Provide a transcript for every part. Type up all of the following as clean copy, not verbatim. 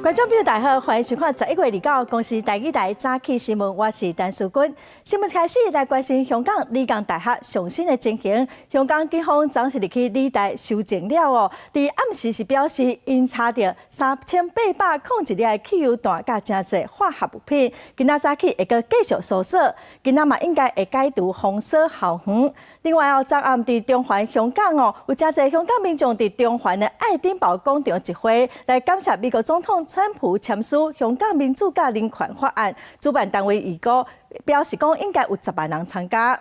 觀眾朋友大家好，歡迎收看11月29公視台語台早起新聞，我是陳淑君。新聞開始來關心香港理工大學上新的情形。香港警方昨昏入去理大搜證了哦，佇暗時是表示，𪜶查著3801粒的汽油彈佮誠濟化學物品。今仔早起會閣繼續搜索，今仔嘛應該會解除封鎖校園。另外哦，昨暗佇中環香港哦，有誠濟香港民眾佇中環的愛丁堡廣場集會，來感謝美國總統川普簽署香港民主佮人權法案。主辦單位預估表示講，應該有10萬人參加。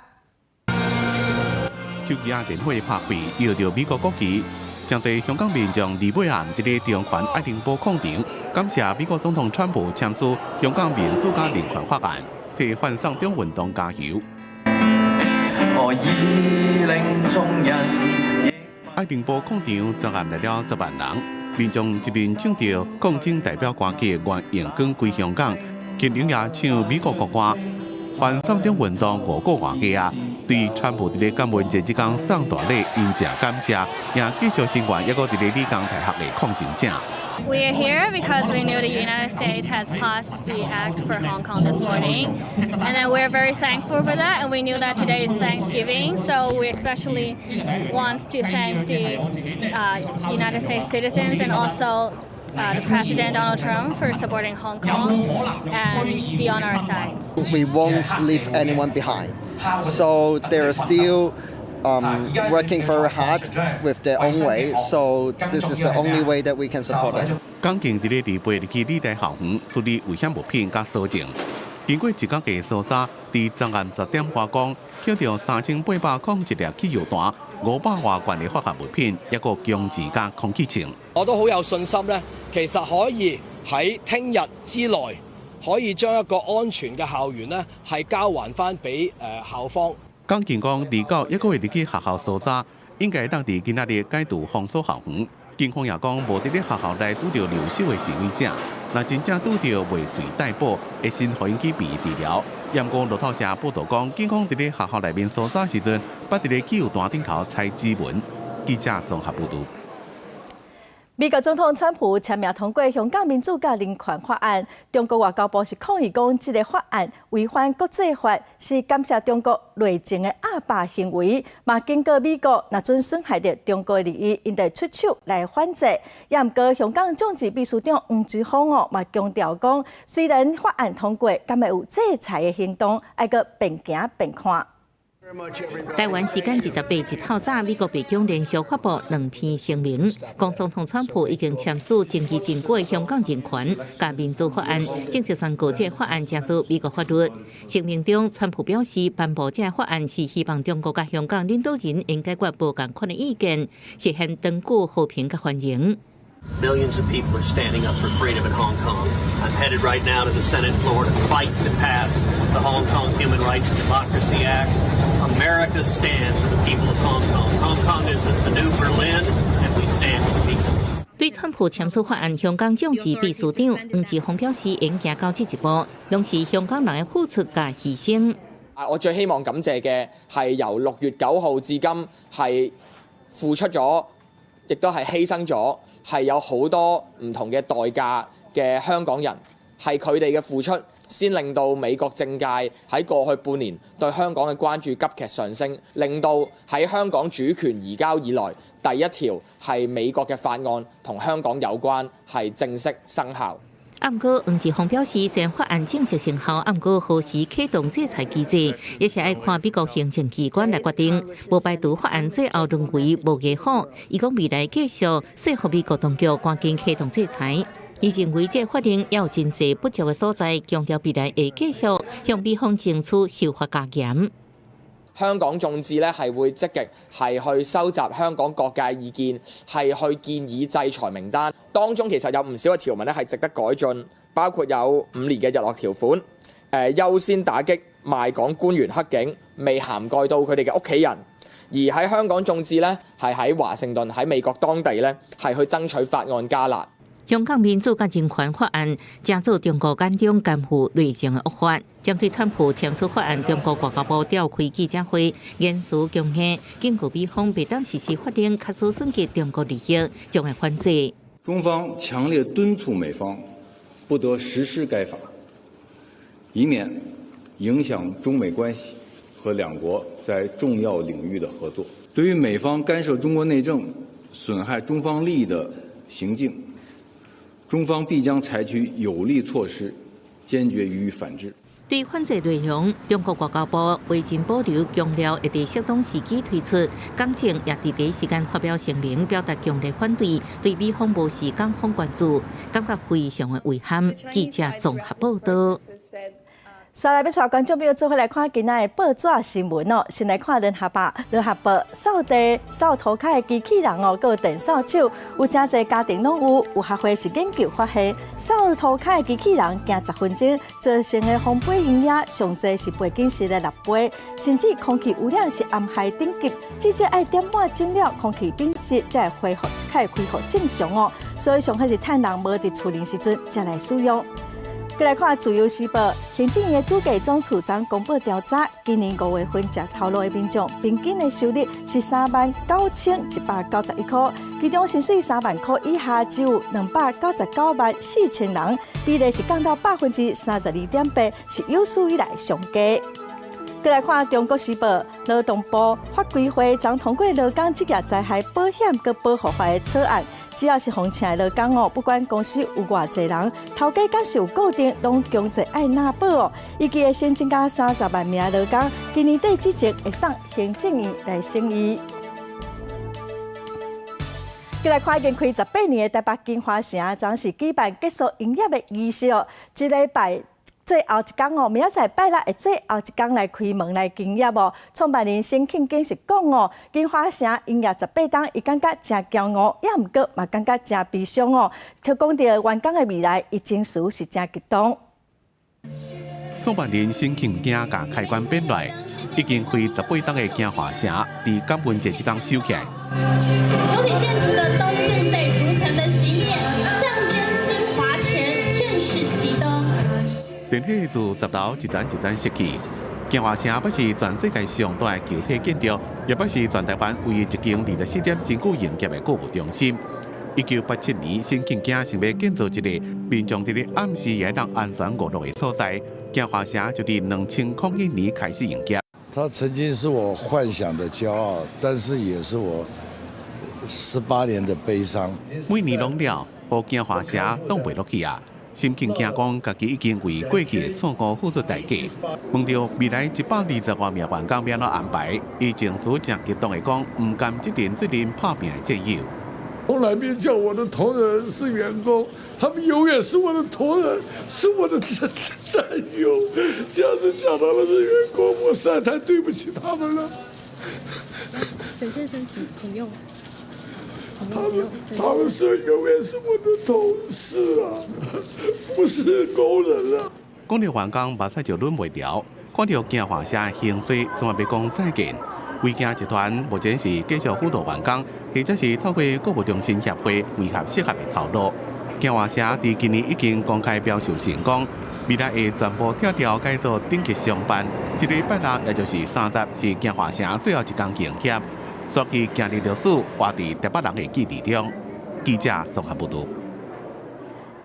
手機仔電火拍開，搖著美國國旗，誠濟香港民眾二尾暗佇咧中環愛丁堡廣場，感謝美國總統川普簽署香港民主佮人權法案，替反送中運動加油。何以令眾人愛丁堡廣場昨暗來了10萬人，民眾一面唱著抗爭代表歌曲《願榮光歸香港》，現場也唱美國國歌。反送中運動5個外月啊，對川普佇咧感恩節這工送大禮，𪜶誠感謝，也繼續聲援猶閣佇咧理工大學的抗爭者。 We are here because we knew the United States has passed the act for Hong Kong this morning, and then we're very thankful for that. And we knew that today is Thanksgiving, so we especially want to thank the United States citizens and also the President Donald Trump for supporting Hong Kong and be on our side. We won't leave anyone behind. So they're still working very hard with their own way. So this is the only way that we can support them. 港警佇咧禮拜入去理大校園處理危險物品佮搜證，經過一工嘅搜查，佇昨暗10點外講，抾著3801粒汽油彈、500外罐的化學物品，抑閣槍支佮空氣槍。我都好有信心咧，其實可以喺聽日之內，可以將一個安全嘅校園呢係交還翻俾校方。港警講，29猶閣會入去學校搜查，應該當佇今仔日解除封鎖校園。警方也講，無佇咧學校內拄著留守的示威者，若真正拄著未遂逮捕，會先予𪜶去病院治療。毋過路透社報道講，警方佇咧學校內面搜查時陣，捌佇咧汽油彈頂頭採指紋。記者綜合報道。美國總統川普簽名通過香港民主佮人權法案，中國外交部是抗議講，這个法案違反國際法，是感謝中國內政的鴨霸行為，嘛警告美國，若準損害著中國利益，𪜶會出手來反制。也毋過香港眾志秘書長黃之鋒哦，嘛強調講，雖然法案通過，敢會有制裁的行動，愛閣邊行邊看。台灣時間28日透早，美國白宮連續發布兩篇聲明，講總統川普已經簽署爭議真久的香港人權佮民主法案，正式宣告這个法案成做美國法律。聲明中，川普表示，頒布這个法案是希望中國佮香港領導人應解決無仝款的意見，實現長久和平佮繁榮。 Millions of people are standing up for freedom in Hong Kong. I'm headed right now to the Senate floor to fight to pass the Hong Kong Human Rights and Democracy Act. America stands with the people of Hong Kong. Hong Kong is the new Berlin, and we stand with the people. 對川普簽署法案，香港眾志秘書長黃之鋒表示，應行到這一步，攏是香港人的付出佮犧牲。啊，我最希望感謝嘅係由6月9號至今係付出咗，亦都係犧牲咗，係有好多唔同嘅代價嘅香港人，係佢哋嘅付出，先令到美國政界喺過去半年對香港嘅關注急劇上升，令到喺香港主權移交以來第一條係美國嘅法案同香港有關係正式生效。毋過黃之鋒表示，雖然法案正式生效，毋過何時啟動制裁機制，也是愛看美國行政機關來決定。無排除法案最後淪為無牙虎。伊講未來繼續說服美國當局趕緊啟動制裁。伊認為這法令猶有真濟不足的所在，強調未來會繼續向美方爭取修法加嚴。香港眾志咧係會積極係去收集香港各界意見，係去建議制裁名單。當中其實有唔少嘅條文咧係值得改進，包括有5年嘅日落條款，優先打擊賣港官員黑警，未涵蓋到佢哋嘅屋企人。而喺香港眾志呢，係喺華盛頓喺美國當地呢，係去爭取法案加辣。香港民主佮人權法案，成做中國眼中干預內政的惡法。針對川普簽署法案，中國外交部召開記者會，言辭強硬，警告美方袂當實施法令，確實損及中國利益，將會反制。中方強烈敦促美方不得實施該法，以免影響中美關係和兩國在重要領域的合作。對於美方干涉中國內政、損害中方利益的行徑，中方必將採取有力措施，堅決予以反制。對反制內容，中國外交部未盡保留，強調會佇適當時機推出。港政也佇第一時間發表聲明，表達強烈反對，對美方無視港方關注，感覺非常的遺憾。記者綜合報道。接來欲帶觀眾朋友做伙來看今仔的報紙新聞哦。先來看聯合報，聯合報掃地、掃塗跤的機器人哦，閣有電掃帚，有誠濟家庭攏有。有學會是研究發現，掃塗跤的機器人行10分鐘，造成的風飛營養上濟是背景式的6倍，甚至空氣污染是暗害等級，至少愛點滿整了，空氣品質才會恢復，才會恢復正常哦。所以上好是趁人無佇厝裡時陣才來使用。閣來看《自由時報》，行政院的主計總處昨公布調查，今年5月份食頭路的民眾平均的收入是39,191箍，其中薪水3萬箍以下只有299萬4千人，比例是降到32.8%，是有史以來上低。閣來看《中國時報》，勞動部法規會昨通過勞工職業災害保險佮保護法的草案。只要是予請的勞工哦，不管公司有偌濟人，頭家敢是有固定，攏強制愛納保哦。預計會先增加30萬名勞工，今年底之前會送行政院來審議。閣來看已經開18年的台北京華城，昨是舉辦結束營業的儀式哦。這禮拜最後一工哦，明仔載拜六會最後一工來開門來營業哦。創辦人沈慶京是講哦，京華城營業十八冬，伊感覺誠驕傲，也毋過嘛感覺誠悲傷哦。佢講著員工的未來，伊情緒是誠激動。創辦人沈慶京共開關變來，已經開十八冬的京華城，佇感恩節這工收起來。主體建築的燈正在逐層的熄滅，象徵京華城正式熄燈。電火自10樓一層一層熄去，京華城不是全世界上大的球體建築，也不是全台灣唯一一間24點真久營業的購物中心。1987年，沈慶京想欲建造一个民眾佇咧暗時也會當安全娛樂的所在，京華城就佇2001年開始營業。它曾經是我幻想的驕傲，但是也是我18年的悲傷。每年攏了，予京華城擋袂落去啊！沈慶京講，家己已經為過去的錯誤付出代價。問著未來120多名員工欲按怎安排，伊情緒誠激動的講，毋甘這陣這陣拍拚的戰友。從來沒叫我的同仁是員工，他們永遠是我的同仁，是我的戰友。這樣子叫他們是員工，我實在太對不起他們了。沈先生，請用。他們是永遠是我的同事啊，不是工人啊。講著員工目屎就忍袂牢，看著京華城興衰，總欲講再見。維京集團目前是繼續輔導員工，或者是透過購物中心協會維合適合的頭路。京華城佇今年已經公開標售成功，未來會全部拆掉改做頂級商辦。這禮拜六，也就是30，是京華城最後一工營業。煞去今日歷史活佇台北人的記憶中。記者綜合報導。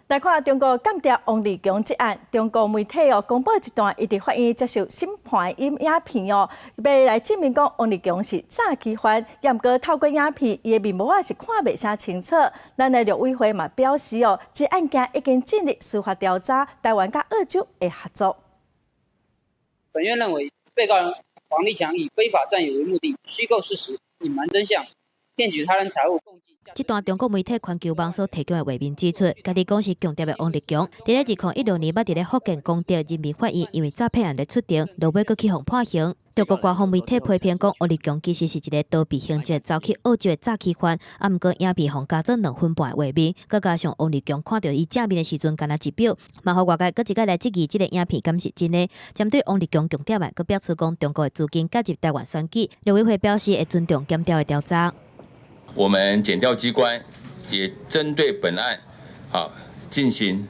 來看中國間諜王立強這案，中國媒體哦公布一段伊佇法院接受審判的影片哦，欲來證明講王立強是詐欺犯，也毋過透過影片，伊的面目仔是看袂啥清楚。咱的陸委會嘛表示哦，這案件已經進入司法調查，台灣佮澳洲會合作。本院認為，被告人王立強以非法佔有為目的，虛構事實、隱瞞真相、騙取他人財物。這段中國媒體環球網所提供的畫面指出，家己講是共諜的王立強，佇咧2016年捌佇咧福建廣德人民法院因為詐騙案咧出庭，落尾閣去予判刑。中國官方媒體批評講，王立強其實是一个逃避刑責、走去澳洲的詐欺犯。啊，毋過影片予加做2分半的畫面，閣加上王立強看著伊正面的時陣，敢若一表，嘛予外界閣一擺來質疑這个影片敢是真的。針對王立強共諜案，閣表示講中國的資金介入台灣選舉，陸委會表示會尊重檢調的調查。我們檢調機關也針對本案，進行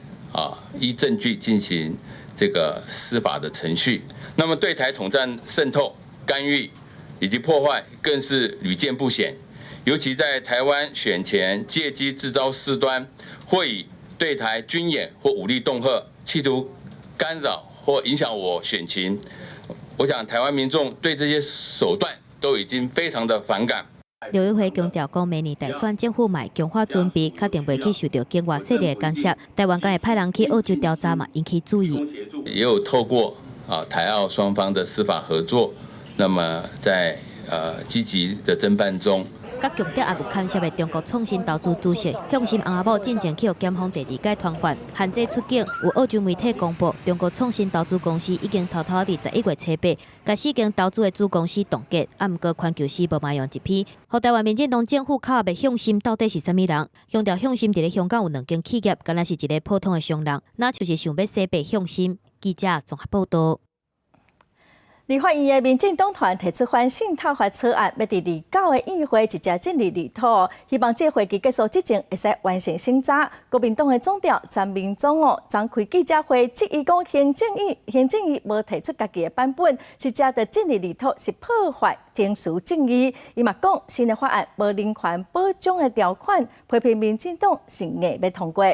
依證據進行這個司法的程序。那麼對台統戰滲透、干預以及破壞，更是屢見不鮮。尤其在台灣選前借機製造事端，或以對台軍演或武力恫嚇，企圖干擾或影響我選情。我想台灣民眾對這些手段都已經非常的反感。陸委會強調講，明年大選政府嘛會強化準備，確定袂去受著境外勢力的干涉。台灣敢會派人去澳洲調查嘛，引起注意。也有透過台澳雙方的司法合作，那麼在積極的偵辦中。佮共諜也有牽涉的中國創新投資主席向心翁仔某進前去予檢方第二屆傳喚，限制出境。有澳洲媒體公布，中國創新投資公司已經偷偷佇11月初八，共四間投資的子公司凍結。啊，毋過環球時報嘛用一篇，予台灣民進黨政府敲的向心到底是啥物人？強調向心佇咧香港有兩間企業，敢若是一个普通的商人，若像是想欲洗白向心。記者綜合報道。立法院的民進黨團提出反滲透法草案，欲佇29个院會直接進入立討，希望這个會期結束之前會使完成審查。國民黨的總召陳明忠哦，昨開記者會質疑講行政院無提出家己的版本，直接就進入立討是破壞程序正義。伊嘛講新的法案無人權保障的條款，批評民進黨是硬欲通過。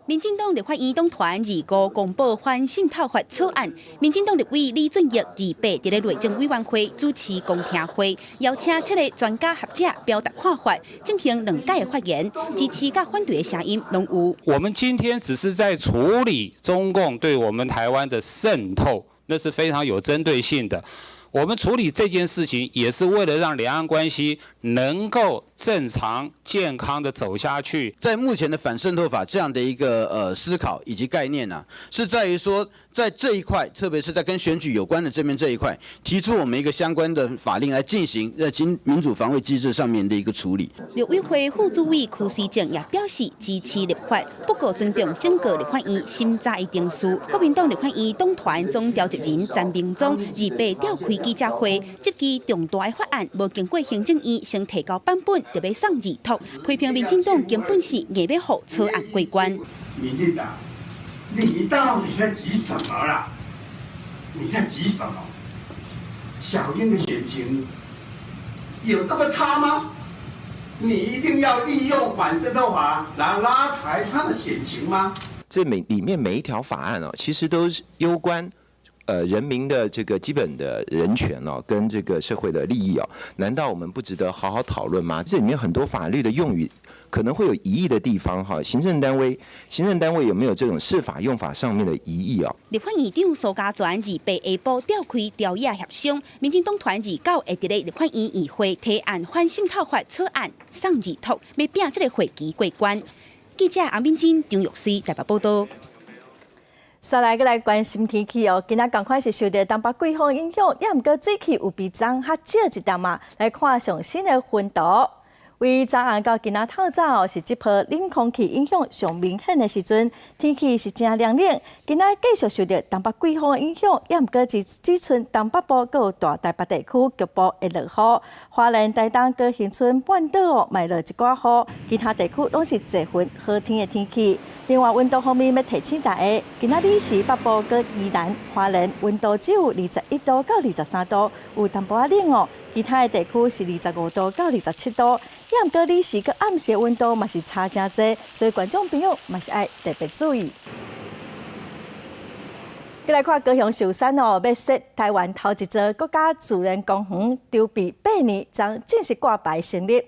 民進黨立法院黨團25公布反滲透法草案，民進黨立委李俊毅28佇咧內政委員會主持公聽會，邀請七个專家學者表達看法，進行兩屆的發言，支持佮反對的聲音攏有。我們今天只是在處理中共對我們台灣的滲透，那是非常有針對性的。我們處理這件事情，也是為了讓兩岸關係能夠正常健康的走下去。在目前的反滲透法這樣的一個思考以及概念呢，是在於說，在這一塊，特別是在跟選舉有關的這邊這一塊，提出我們一個相關的法令來進行在民主防衛機制上面的一個處理。陸委會副主委柯瑞正也表示支持立法，不過尊重整個立法院審查的程序。國民黨立法院黨團總召集人陳明忠28召開記者會，質疑重大的法案無經過行政院先提交版本，就欲送二讀，批評民進黨根本是硬欲予草案過關。民進黨，你到底在急什麼啦？你在急什麼？小英的選情有這麼差嗎？你一定要利用反滲透法來拉抬他的選情嗎？這每裡面每一條法案哦，其實都是攸關人民的這個基本的人權哦，跟這個社會的利益哦，難道我們不值得好好討論嗎？這裡面很多法律的用語可能會有疑義的地方哈，行政單位有沒有這種釋法用法上面的疑義啊？立法院長蘇嘉全28下晡召開朝野協商，民進黨團29會佇咧立法院院會提案反滲透法草案送二讀，欲拚這个會期過關。記者阿敏珍、張玉水台北報道。煞來閣來關心天氣哦，今仔仝款是受著東北季風影響，猶毋過水汽有比昨較少一點仔。來看上新的雲圖，為昨暗到今仔透早哦，是這波冷空氣影響上明顯的時陣，天氣是誠涼冷。今仔繼續受著東北季風的影響，猶毋過只賰東北部閣有大台北地區局部會落雨，花蓮、台東、佮恆春半島哦，嘛會落一寡雨，其他地區攏是濟雲好天的天氣。另外，溫度方面欲提醒大家，今仔日時北部佮宜蘭、花蓮溫度只有21度到23度，有淡薄仔冷哦。其他的地區是25度到27度，猶毋過日時佮暗時溫度嘛是差誠濟，所以觀眾朋友嘛是愛特別注意。來看高雄壽山哦，欲設台灣頭一座國家自然公園，籌備8年，昨正式掛牌成立。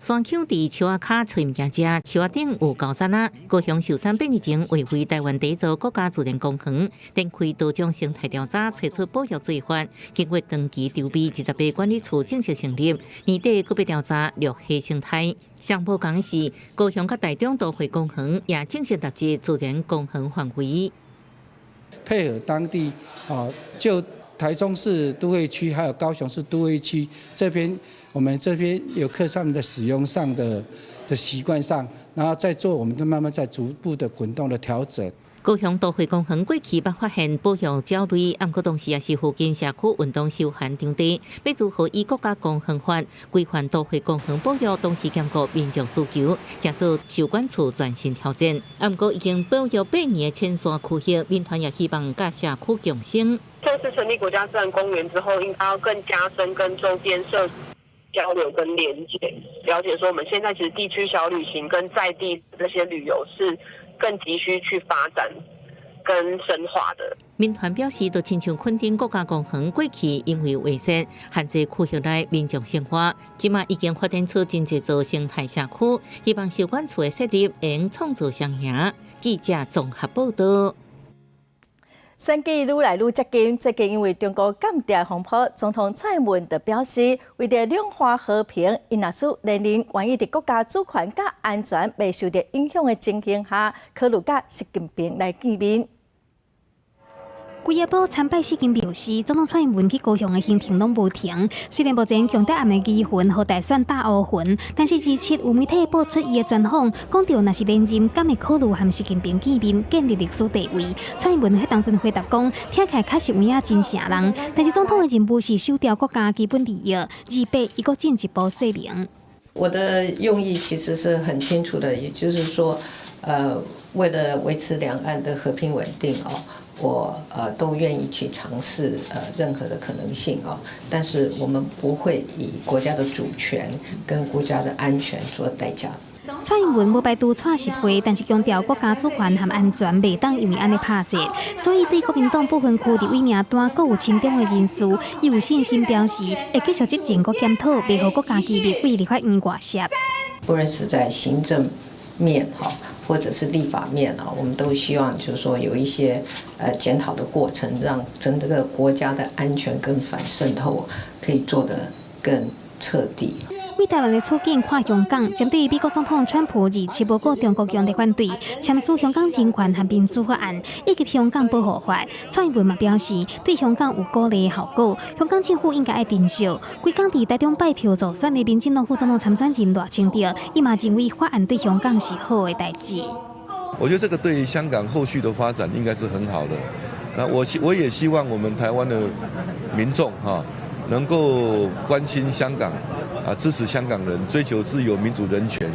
山抾佇樹仔跤揣物件食，樹仔頂有猴棧仔。高雄壽山8年前劃為台灣第一座國家自然公園，展開多種生態調查，提出保育做法。經過長期籌備，28管理處正式成立，年底閣欲調查綠溪生態。上無仝是高雄佮台中都會公園也正式納入自然公園範圍。配合當地啊，就台中市都會區還有高雄市都會區這邊，我們這邊遊客上面的使用上的習慣上，然後再做，我們就慢慢在逐步的滾動的調整。高雄都會公園過去捌發現保育鳥類，毋過當時也是附近社區運動休閒場地，欲如何依國家公園法規範都會公園保育，同時兼顧民眾需求，成做壽管處全新挑戰。毋過已經保育8年的淺山區域，民團也希望佮社區共生。正式成立國家自然公園之後，應該要更加深跟周邊社交流跟連接，了解說我們現在其實地區小旅行跟在地這些旅遊是更急需去發展跟深化的。民團表示，就親像墾丁國家公園過去因為畫線限制區域內民眾生活，這馬已經發展出真濟座生態社區，希望壽管處的設立會創造雙贏。記者綜合報道。選舉愈來愈接近，最近因為中國間諜風波，總統蔡英文就表示，為著兩岸和平，伊若使連任，願意佇國家主權佮安全袂受著影響的情形下，考慮佮習近平來見面。規下晡參拜四間廟時，總統蔡英文去高雄的行程攏無停。雖然目前共諜案的疑雲予大選打烏雲，但是27有媒體爆出伊的專訪，講著若是連任，敢會考慮和習近平見面，建立歷史地位。蔡英文彼當陣回答講，聽起來確實有影真瘆人，但是總統的任務是守牢國家基本利益，28伊閣進一步說明。我的用意其實是很清楚的，也就是說，為了維持兩岸的和平穩定哦。我都願意去嘗試任何的可能性哦，但是我們不會以國家的主權跟國家的安全做代價。蔡英文無排除蔡習會，但是強調國家主權和安全袂當因為按呢拍折，所以對國民黨不分區立委名單閣有親中的人士，伊有信心表示會繼續執政閣檢討，袂予國家機密對立法院外洩。不論是在行政面哈，或者是立法面啊，我們都希望就是說有一些檢討的過程，讓整個國家的安全跟反滲透可以做得更徹底。為台灣的處境看香港，針對美國總統川普27無顧中國強烈反對，簽署香港人權和民主法案以及香港保護法，蔡英文嘛表示對香港有鼓勵的效果，香港政府應該愛珍惜。規工佇台中拜票助選的民進黨副總統參選人賴清德，伊嘛認為法案對香港是好的代誌。我覺得這個對香港後續的發展應該是很好的。那我也希望我們台灣的民眾哈能夠關心香港。啊，支持香港人追求自由、民主、人權。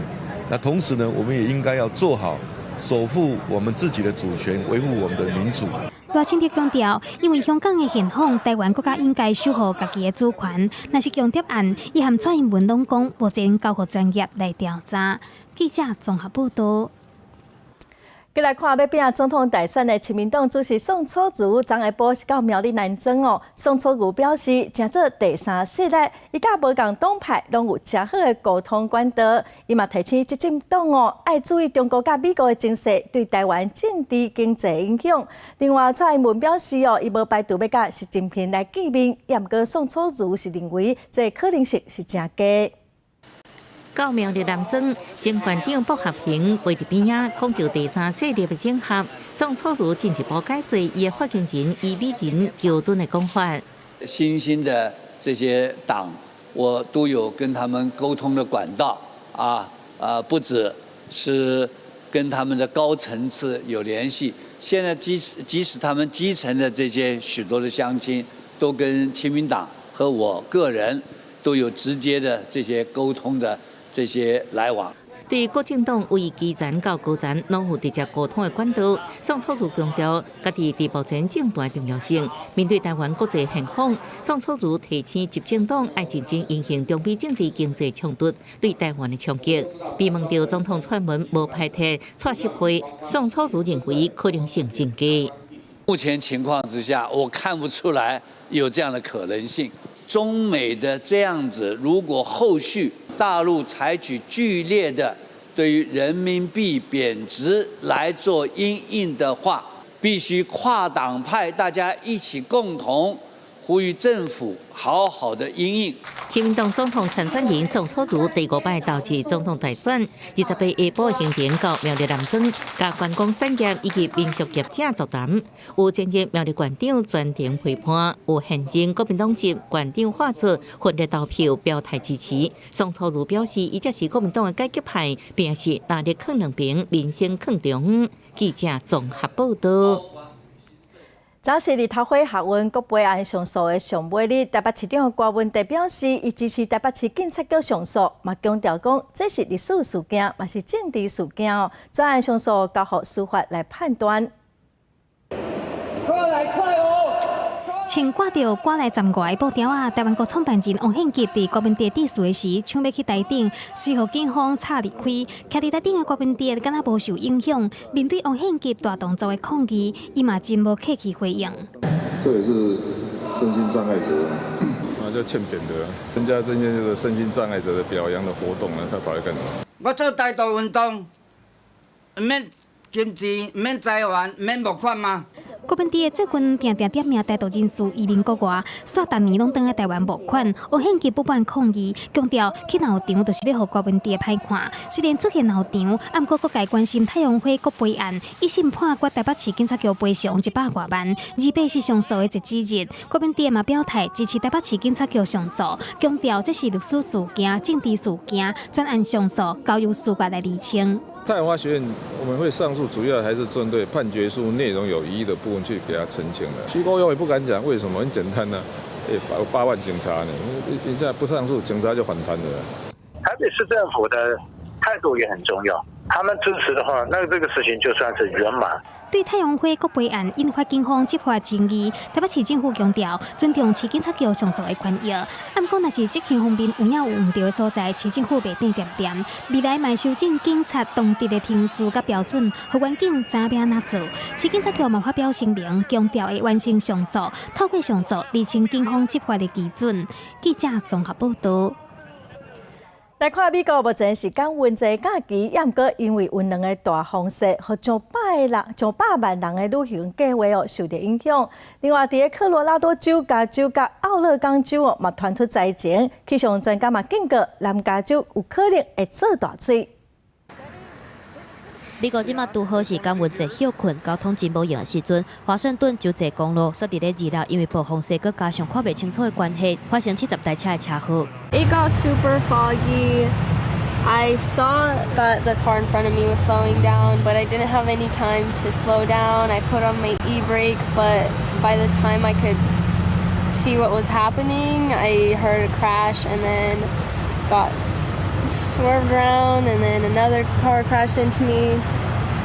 那同時呢，我們也應該要做好守護我們自己的主權，維護我們的民主。賴清德強調，因為香港的現況，台灣國家應該守護家己的主權。若是共諜案，伊和蔡英文攏講，目前交予專業來調查。記者綜合報道。過來看欲拚總統大選的親民黨主席宋楚瑜，昨下晡是到苗栗南莊哦。宋楚瑜表示，成做第三勢力，伊佮無仝黨派攏有誠好的溝通管道。伊嘛提醒執政黨哦，愛注意中國佮美國的情勢對台灣政治經濟影響。另外，蔡英文表示哦，伊無排除欲佮習近平來見面，也毋過宋楚瑜是認為這可能性是誠低。到苗栗南莊，前縣長卜合平陪佇邊仔，講著第三勢力的整合。宋楚瑜進一步解說伊的發言人虞美人橋墩的講法。新興的這些黨，我都有跟他們溝通的管道啊啊，不只是跟他們的高層次有聯繫，現在即使他們基層的這些許多的鄉親，都跟親民黨和我個人都有直接的這些溝通的這些來往。對國政黨為基層到高層攏有直接溝通的管道。宋楚瑜強調，家己佇目前政壇重要性。面對台灣國際現況，宋楚瑜提醒執政黨愛認真因應中美政治經濟衝突對台灣的衝擊。被問到總統蔡英文無排除蔡習會，宋楚瑜認為可能性真低。目前情況之下，我看不出來有這樣的可能性。中美的這樣子，如果後續大陸採取劇烈的對於人民幣貶值來做因應的話，必須跨黨派大家一起共同呼籲政府好好的因應。親民黨總統參選人宋楚瑜第五擺投入總統大選，28下晡行程到苗栗南莊，佮觀光產業以及民宿業者座談。有前任苗栗縣長全程陪伴，有現任國民黨籍縣長畫出分裂投票表態支持。宋楚瑜表示，伊才是國民黨的改革派，並是壓力囥兩邊，民生囥中。記者綜合報道。昨是日頭花學運國賠案上訴的上尾日，台北市長柯文哲表示，伊支持台北市警察局上訴，嘛強調講這是歷史事件，嘛是政治事件哦。專案上訴交予司法來判斷。快來快哦！穿掛著我來站外的布條仔，台灣國創辦人王獻吉佇郭文哲致辭時，搶欲去台頂，隨予警方插離開。徛佇台頂的郭文哲敢若無受影響，面對王獻吉大動作的抗議，伊嘛真無客氣回應。這也是身心障礙者啊，就欠扁的，參加這些這個身心障礙者的表揚的活動呢，他跑來幹什麼？我做台獨運動，毋免金錢，毋免財源，毋免募款嗎？郭文哲最近定定點名台獨人士移民國外，煞逐年攏轉來台灣募款。王獻吉不滿抗議，強調去鬧場就是欲予郭文哲歹看。雖然出現鬧場，毋過各界關心太陽花國賠案，一審判決台北市警察局賠償100外萬，28是上訴的截止日。郭文哲嘛表態支持台北市警察局上訴，強調這是歷史事件、政治事件，專案上訴交由司法來釐清。太陽花學運我們會上訴，主要還是針對判決書內容有疑義的部分去給他澄清的。徐國勇也不敢講，為什麼？很簡單呢，8萬警察呢，你現在不上訴，警察就反彈了。台北市政府的態度也很重要，他們支持的話，那這個事情就算是圓滿。對太陽花國賠案引發警方執法爭議，台北市政府強調尊重市警察局上訴的權益。毋過，若是執行方面有影有毋對的所在，市政府袂轉恬恬。未來嘛修正警察當值的程序佮標準，予員警知影欲按怎做。市警察局嘛發表聲明，強調會完成上訴，透過上訴釐清警方執法的基準。記者綜合報道。來看美國目前是感恩節假期，也毋過因為有兩个大風雪，予上百萬人的旅行計劃哦受著影響。另外，佇个科羅拉多州、加州佮奧勒岡州哦，嘛傳出災情，氣象專家嘛警告，南加州有可能會做大水。美國這馬拄好是感恩節歇睏，交通真無閒的時陣，華盛頓州際公路煞佇咧二六，因為暴風雪閣加上看袂清楚的關係，發生70台車的車禍。 It got super foggy. I saw that the car in front of me was slowing down, but I didn't have any time to slow down. I put on my e-brake, but by the time I could see what was happening, I heard a crash and then got swerved around, and then another car crashed into me.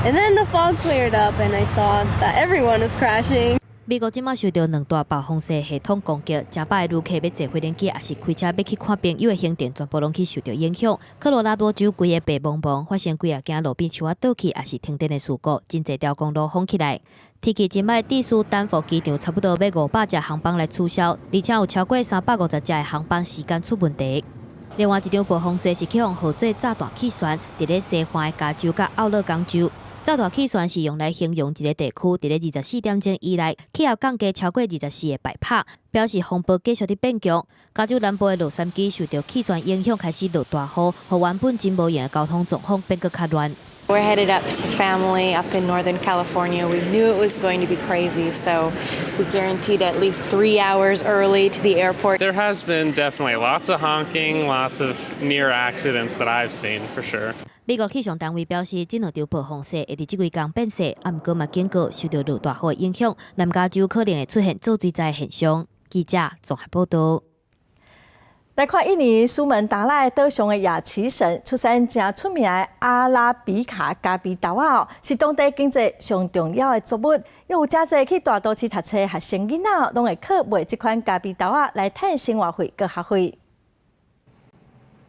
And then the fog cleared up, and I saw that everyone was crashing. 美國這馬受著兩大暴風雪系統攻擊，成百个旅客欲坐飛輪機，抑是開車欲去看朋友的行程，全部攏去受著影響。科羅拉多州規个白茫茫，發生幾仔間路邊樹仔倒去，抑是停電的事故，真濟條公路封起來。天氣真䆀，致使丹佛機場差不多欲500隻航班來取消，而且有超過350隻的航班時間出問題。另外一場暴風雪是去予號做炸彈氣旋，佇咧西岸的加州佮奧勒岡州。炸彈氣旋是用來形容一个地區佇咧24點鐘以內氣壓降低超過24個百帕，表示風暴繼續佇變強。加州南部的洛杉磯受著氣旋影響，開始落大雨，予原本真無閒的交通狀況變閣較亂。 We're headed up to family up in Northern California. We knew it was going to be crazy, so we guaranteed at least 3 hours early to the airport. There has been definitely lots of honking, lots of near accidents that I've seen for sure. 美國氣象單位表示，這兩場暴風雪會佇這幾工變細，啊，毋過嘛警告，受著落大雨的影響，南加州可能會出現做水災現象。記者綜合報道。來看印尼蘇門答臘島上的亞齊省出產誠出名的阿拉比卡咖啡豆仔，是當地經濟上重要的作物。有誠濟去大都市讀冊學生囡仔，攏會靠賣這款咖啡豆仔來趁生活費佮學費。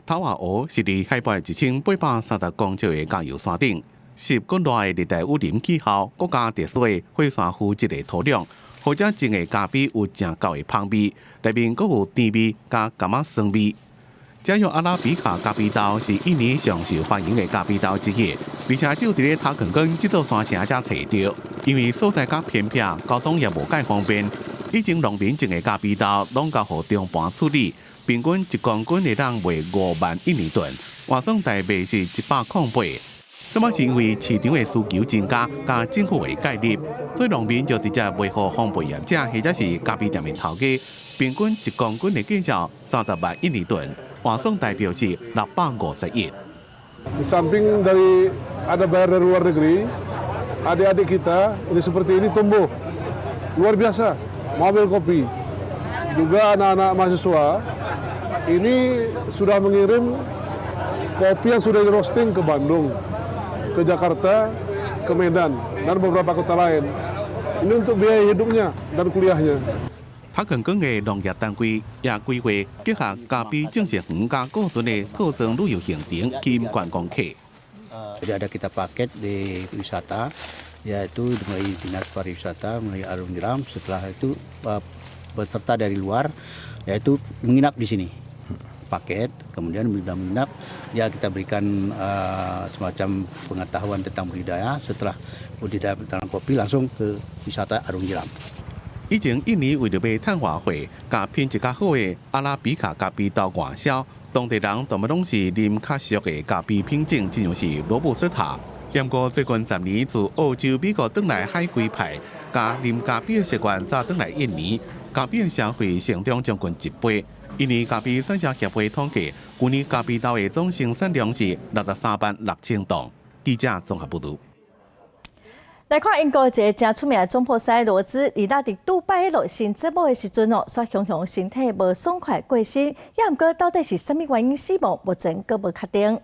頭仔湖是佇海拔1830公尺的加油山頂，濕閣熱的熱帶雨林氣候，閣加特殊的火山灰質的土壤，予遮種的咖啡有誠厚的香味，內面閣有甜味佮柑仔酸味。這用阿拉比卡咖啡豆是印尼上受歡迎的咖啡豆之一，而且只有佇咧塔肯根這座山城才揣著，因為所在較偏僻，交通也無蓋方便。以前農民種的咖啡豆攏交予中盤處理，平均1公斤會當賣5萬印尼盾，換算台幣是108。這馬是因為市場的需求增加，佮政府的介入，所以農民就直接賣予烘焙業者或者是咖啡店的頭家，平均1公斤的價數30萬印尼盾，換算台幣是650億。 Di samping dari ada bayar dari luar negeri, adik-adik kita ini seperti ini tumbuh luar biasa, mobil kopi. Juga anak-anak mahasiswa ini sudah mengirim kopi yang sudah di roasting ke Bandung, ke Jakarta, ke Medan, dan beberapa kota lain. Ini untuk biaya hidupnya dan kuliahnya. 学院港的農業單位也規劃結合咖啡種植園佮古村的套裝旅遊行程，吸引觀光客。 Jadi ada kita paket di wisata, yaitu mulai dinas pariwisata, mulai Arung Jeram, setelah itu peserta dari luar, yaitu menginap di sini. Paket, kemudian sudah menginap, ya kita berikan semacam pengetahuan tentang budidaya. Setelah budidaya tentang kopi, langsung ke wisata Arung Jeram. 以前印尼為著欲趁外匯，共品質較好的阿拉比卡咖啡豆外銷，當地人多半攏是啉較俗的咖啡品種，親像是羅布斯塔。毋過最近10年，自澳洲、美國轉來海歸派，共啉咖啡的習慣早轉來印尼，咖啡的消費成長將近一倍。印尼咖啡產銷協會統計，舊年咖啡豆的總生產量是63萬6千噸。記者綜合報導。來看英國一个誠出名的總鋪師羅茲，佇那佇杜拜錄新節目的時陣哦，煞雄雄身體無爽快過身，也毋過到底是啥物原因死亡，目前閣無確定。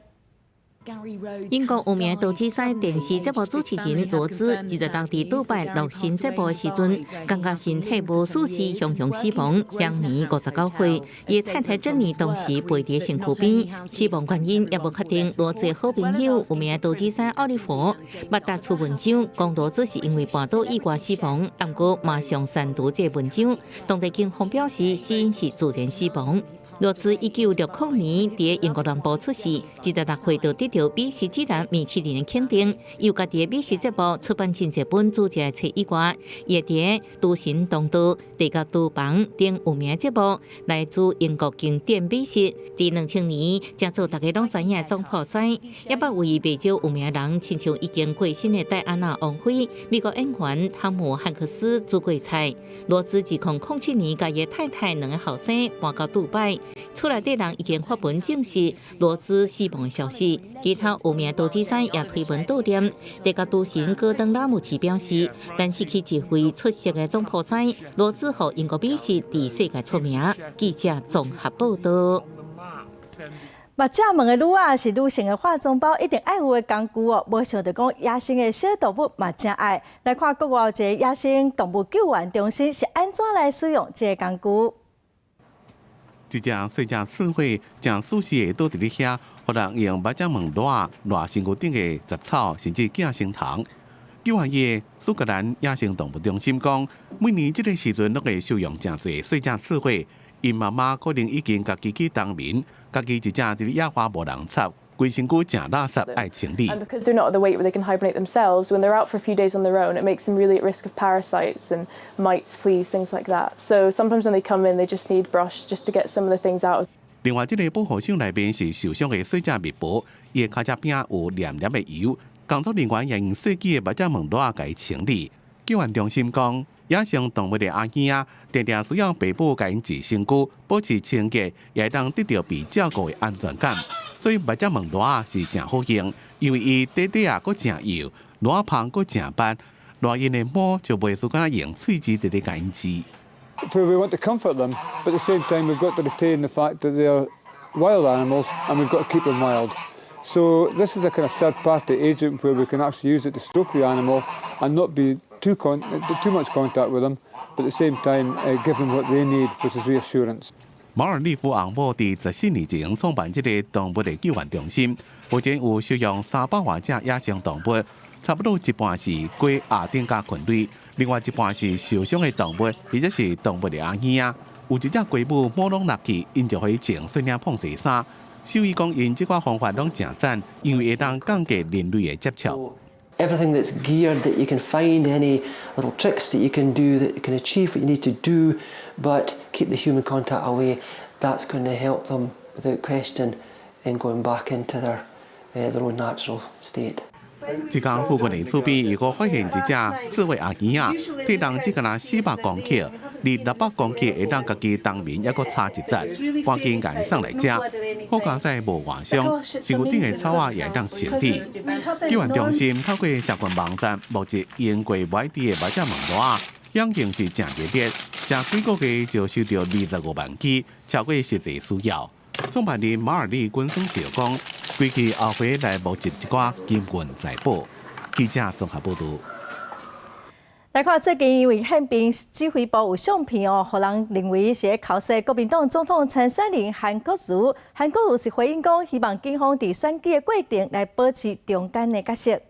英國有名投資師電視節目主持人羅茲，26佇杜拜錄新節目的時陣，感覺身體無舒適，雄雄死亡，享年59歲。伊太太珍妮當時陪佇身軀邊，死亡原因也無確定。羅茲的好朋友有名投資師奧利弗，捌發出文章，講羅茲是因為跋倒意外死亡，毋過馬上刪除這个文章。當地警方表示，死因是自然死亡。羅茲1960年佇英國南部出世，26歲就得著美食指南米其林的肯定，又家己的美食節目出版真濟本煮食的冊以外，也佇廚神當道、地獄廚房等有名節目來煮英國經典美食。佇2000年，成做大家攏知影的總鋪師，也捌為袂少有名人，親像已經過身的戴安娜王妃、美國演員湯姆漢克斯煮過菜。羅茲2007年，共伊太太兩个後生搬到杜拜。厝內底人已經發文證實羅茲死亡的消息，其他有名投資師也推文悼念。地獄廚神戈登拉姆齊表示，但失去一位出色的總鋪師，羅茲予英國美食佇世界出名。記者綜合報導。目仔毛的擼仔是女性的化妝包一定愛有的工具哦。無想著講野生的小動物嘛誠愛。來看國外有一个野生動物救援中心是按怎來使用這个工具。一隻細隻刺蝟，誠舒適的倒佇咧遐，予人用目仔毛捋捋身軀頂的雜草，甚至寄生蟲。救援的蘇格蘭野生動物中心講，每年這个時陣攏會收容誠濟細隻刺蝟，𪜶媽媽可能已經家己去冬眠，家己一隻佇咧野外無人插，規身軀誠垃圾愛清理。 And because they're not at the weight where they can hibernate themselves, when they're out for a few days on their own, it makes them really at risk of parasites and mites, fleas, things like that. So sometimes when they come in, they just need brushed just to get some of the things out. 另外，這个保護箱內面是受傷的細隻蜜婆，伊的跤脊邊有黏黏的油，工作人員也用細支的目仔毛捋共伊清理。救援中心講，野生動物的阿嬰仔，定定需要爸母共𪜶洗身軀，保持清潔，也會當得著被照顧的安全感。所以目仔毛捋是誠好用，因為伊短短仔閣誠幼，捋芳閣誠密，捋𪜶的毛就袂輸敢若用喙齒佇咧共𪜶舌。 We want to comfort them, but at the same time we've got to retain the fact that they are wild animals and we've got to keep them wild. So this is a kind of third-party agent where we can actually use it to stroke the animal and not be too much contact with them, but at the same time give them what they need, which is reassurance. 馬爾利夫翁某佇14年前創辦這个動物的救援中心，目前有收容300外隻野生動物，差不多一半是雞鴨等佮禽類，另外一半是受傷的動物，或者是動物的阿嬰仔。有一隻雞母毛攏落去，𪜶就予伊穿細領膨紗衫。獸醫講，𪜶這款方法攏誠讚，因為會當降低人類的接觸。 Everything that's geared that you can find, any little tricks that you can do that can achieve what you need to do, but keep the human contact away, that's going to help them without question in going back into their own natural state. 這間附近的厝邊又閣發現一隻刺蝟阿嬰仔，體重只敢若400公克，離600公克會當家己冬眠，猶閣差一截，趕緊共𪜶送來遮。好佳哉無外傷，身軀頂的草仔也會當清理。救援中心透過社群網站募集用過買佇的目仔毛捋仔，響應是誠熱烈，才幾個月就收著25萬支，超過實際需要。創辦人馬爾利軍生就講，規氣後回來募集一寡金銀財寶。記者綜合報導。來看最近因為憲兵指揮部有相片哦，予人認為是咧剾洗國民黨總統參選人韓國瑜。韓國瑜是回應講，希望警方佇選舉的過程來保持中間的角色。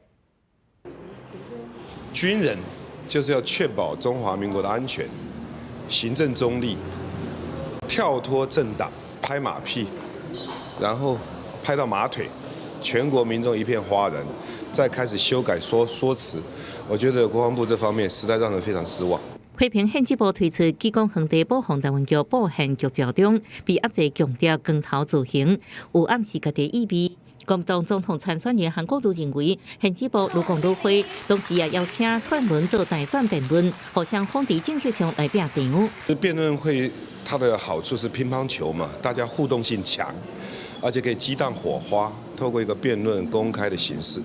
軍人就是要確保中華民國的安全，行政中立，跳脫政黨，拍馬屁，然後拍到馬腿，全國民眾一片譁然，再開始修改說辭。我覺得國防部這方面實在讓人非常失望。批評憲指部推出紀光恆地保防台灣局布憲局照中，被壓制強調光頭造型，有暗示家己意味。國民黨總統參選人韓國瑜認為，憲指部愈講愈灰，同時也邀請蔡英文做大選辯論，互相訪佇政策上來拼場。辯論會它的好處是乒乓球嘛，大家互動性強，而且可以激盪火花，透過一個辯論公開的形式，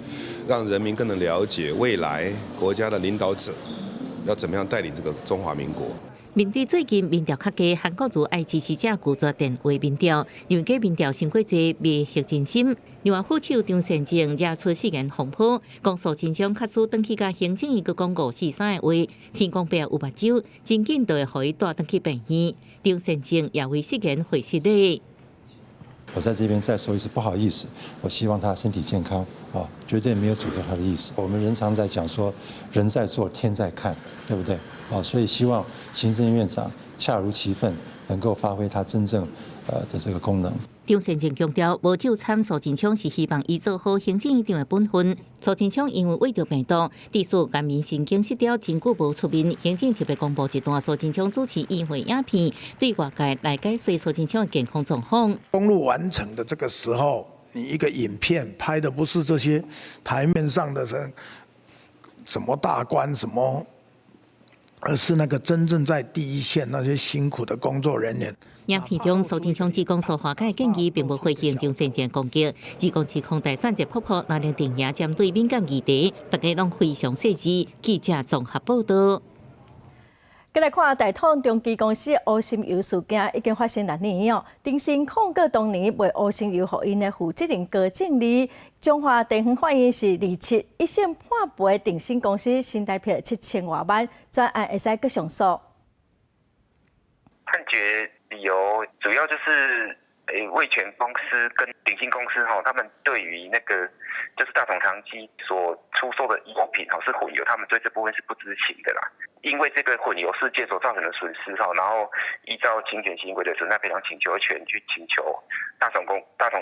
讓人民更能了解未來國家的領導者要怎麼樣帶領這個中華民國。面對最近民調較低，韓國瑜愛支持者拒絕電話民調，認為假民調傷過濟，未獲人心。另外，副手張善政惹出失言風波，講蘇貞昌假使轉去共行政院閣講五四三的話，天公伯有目睭，真緊就會予伊帶轉去病院。張善政也為失言回失禮。我在這邊再說一次，不好意思，我希望他身體健康啊，絕對沒有詛咒他的意思。我們人常在講說，人在做，天在看，對不對？啊，所以希望行政院長恰如其分，能夠發揮他真正的這個功能。張善政強調，無就參蘇貞昌是希望伊做好行政院長的本分。蘇貞昌因為患著病毒，致使顏面神經失調，真久無出面。行政特別公布一段蘇貞昌主持院會影片，對外界來解說蘇貞昌的健康狀況。公路完成的這個時候，你一個影片拍的不是這些台面上的人，什麼大官什麼，而是那個真正在第一線那些辛苦的工作人員。影片中，蘇貞昌只講蘇化解建議，並無回應張善政攻擊。只講指控大選熱撲撲，藍綠陣營針對敏感議題，大家攏非常細緻。記者綜合報道。再來看大統中基公司烏心油事件已經發生六年哦。鼎新控告當年賣烏心油予𪜶的負責人高正利，彰化地方法院是二七一審判賠鼎新公司新台幣七千外萬，全案會使閣上訴。判決理由主要就是，味全公司跟鼎新公司哈，他們對於那個就是大統長基所出售的油品哈是混油，他們對這部分是不知情的啦。因為這個混油事件所造成的損失哈，然後依照侵權行為的損害賠償請求權去請求大統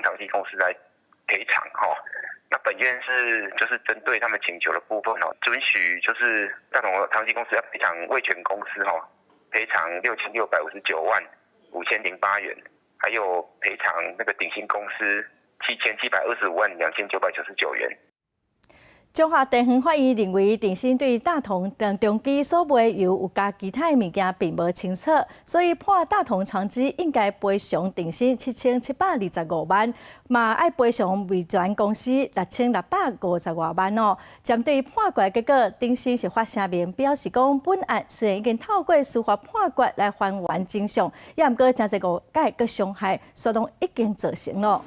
長基公司來賠償哈。那本院是就是針對他們請求的部分哦，准許就是大統長基公司要賠償味全公司哈，賠償6659萬5008元，還有賠償那個鼎新公司7725萬2999元。彰化地方法院認為，鼎新對大統長基所賣油有加其他的物件並無清楚，所以判大統長基應該賠償鼎新7725萬，嘛愛賠償味全公司6650外萬哦。針對判決結果，鼎新是發聲明表示講，本案雖然已經透過司法判決來還原真相，也毋過誠濟誤解佮傷害，煞攏已經造成了。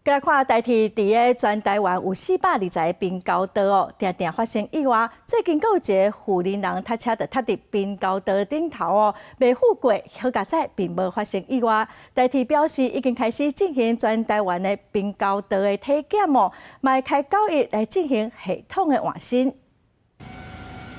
來看台鐵佇咧全台灣有420個平交道哦，定定發生意外。最近閣有一个婦人人踏車就踏佇平交道頂頭哦，袂赴過，好佳哉並無發生意外。台鐵表示已經開始進行全台灣的平交道的體檢哦，嘛會開九一來進行系統的換新。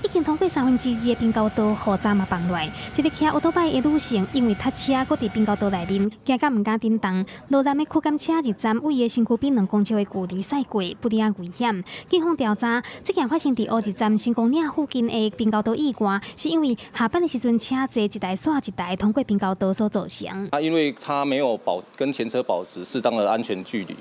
已經通過三分之二的平交道雨閘嘛放落來，一个騎歐多擺的女性因為踏車閣佇平交道內面，驚甲毋敢振動。路南的區間車入站位的身軀邊2公尺的距離駛過，不離啊危險。警方調查，這件發生佇烏日站新光嶺附近的平交道意外，是因為下班的時陣車濟一台煞一台通過平交道所造成。啊，因為他沒有保跟前車保持適當的安全距離，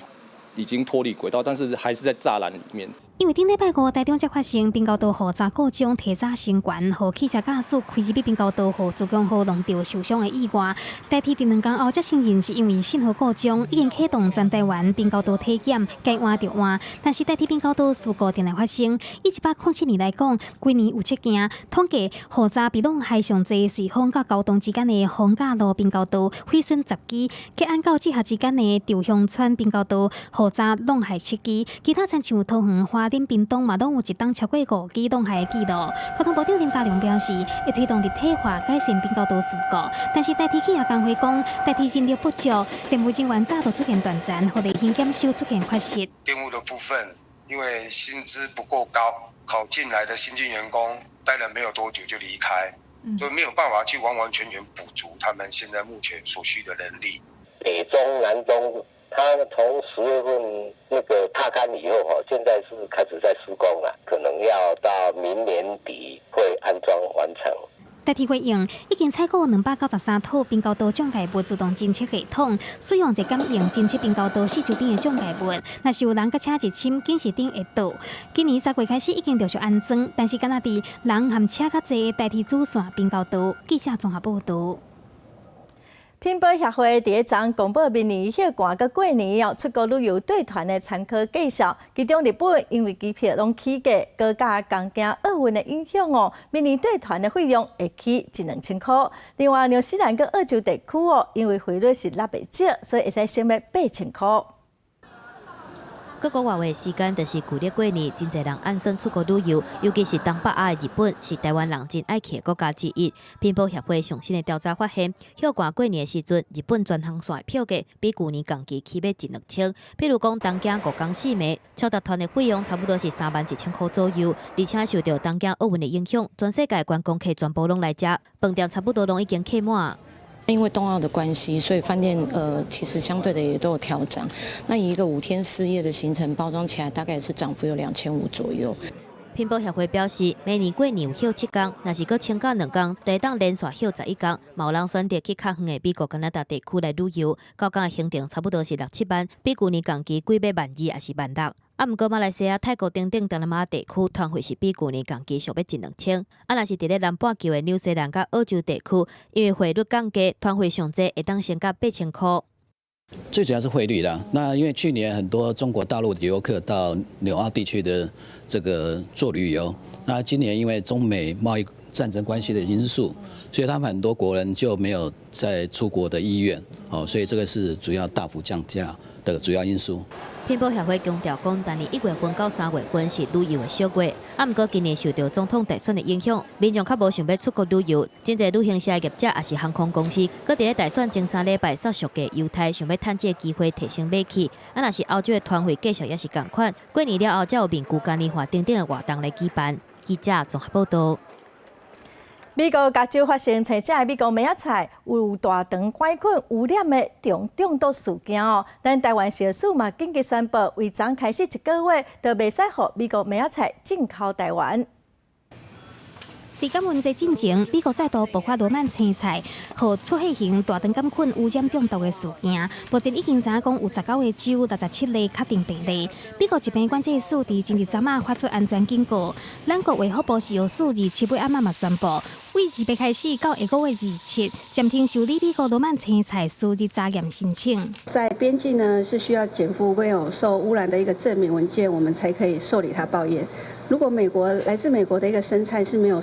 已經脫離軌道，但是還是在柵欄裡面。因為頂禮拜五台中才發生平交道雨閘故障，提早升懸，予汽車駕駛開入去平交道，予自強號弄著受傷的意外。台鐵佇2工後才承認是因為信號故障，已經啟動全台灣平交道體檢，該換就換。但是台鐵平交道事故定定發生，以107年來講，規年有七件。統計雨閘被弄害上濟，瑞芳佮高雄之間的逢甲路平交道毀損10支，吉安到志合之間的稻香村平交道雨閘弄害7支，其他親像桃園花蓮。等屏東嘛，攏有一冬超過五支凍海的紀錄。交通部長林佳龍表示，會推動立體化改善濱交道事故，但是台鐵企業工會講，台鐵人力不足，電務人員早就出現斷層，予例行檢修出現缺失。電務的部分，因為薪資不夠高，考進來的新進員工待了沒有多久就離開，所以沒有辦法去完完全全補足他們現在目前所需的人力。北中南中，他從10月份那個踏勘以後，哈，現在是開始在施工了，可能要到明年底會安裝完成。台鐵回應已經採購293套濱交道障礙物自動偵測系統，使用者感應偵測濱交道四周邊的障礙物。若是有人佮車入侵，警示燈會倒。今年10月開始已經陸續安裝，但是敢若佇人和車較濟的台鐵主線濱交道。記者綜合報導。品保協會佇咧昨公布明年歇寒佮過年哦出國旅遊對團的參考價數，其中日本因為機票攏起價，閣佮東京奧運的影響哦，明年對團的費用會起一兩千箍。另外，紐西蘭佮澳洲地區哦，因為匯率是六袂少，所以會使省欲8000箍。各國外的時間就是舊曆過年，真濟人按算出國旅遊，尤其是東北亞的日本，是台灣人真愛去的國家之一。品保協會上新的調查發現，歇寒過年的時陣，日本全航線的票價比舊年同期起欲一兩千。比如講，東京五天四暝，超達團的費用差不多是31,000箍左右，而且受著東京奧運的影響，全世界觀光客全部攏來遮，飯店差不多攏已經客滿。因為東奧的關係，所以飯店其實相對的也都有調漲。那以一個5天4夜的行程包裝起來，大概也是漲幅有2500左右。品保協會表示，明年過年有歇7天，若是閣請假2天，會當連續歇11天。嘛有人選擇去較遠的美國、加拿大地區來旅遊，九工的行程差不多是六七萬，比舊年同期貴欲12,000抑是16,000。啊，毋過馬來西亞、泰國等等東南亞地區團費是比舊年同期俗欲一兩千。啊，若是佇咧南半球的紐西蘭佮澳洲地區，因為匯率降低，團費上濟會當省到8000箍。最主要是匯率啦。那因為去年很多中國大陸的遊客到紐澳地區的這個做旅遊，那今年因為中美貿易戰爭關係的因素，所以他們很多國人就沒有再出國的意願，哦，所以這個是主要大幅降價的主要因素。品保協會強調講，逐年1月份到3月份是旅遊的俗月，啊，毋過今年受著總統大選的影響，民眾較無想欲出國旅遊，真濟旅行社業者抑是航空公司，閣佇咧大選前3禮拜殺俗價優待，想欲趁這个機會提升買氣。啊，若是歐洲的團費繼續也是仝款，過年了後才有面具嘉年華等等的活動來舉辦。記者綜合報導。美國加州發生青食的美國麥仔菜有大腸桿菌污染的中中毒事件哦。咱台灣食藥署嘛緊急宣布，為昨開始一個月就袂使予美國麥仔菜進口台灣。佇感恩節進前，美國再度爆發羅曼青菜予出血型大腸桿菌污染中毒的事件。目前已經知影講有19個州67例確定病例。美國疾病管制署佇前日昨仔發出安全警告，咱國衛福部食藥署27尾暗仔嘛宣布，為28開始到下個月27，暫停受理美國羅曼青菜輸入查驗申請。在邊境呢，是需要檢附沒有受污染的一個證明文件，我們才可以受理它報驗。如果美國來自美國的一個生菜是沒有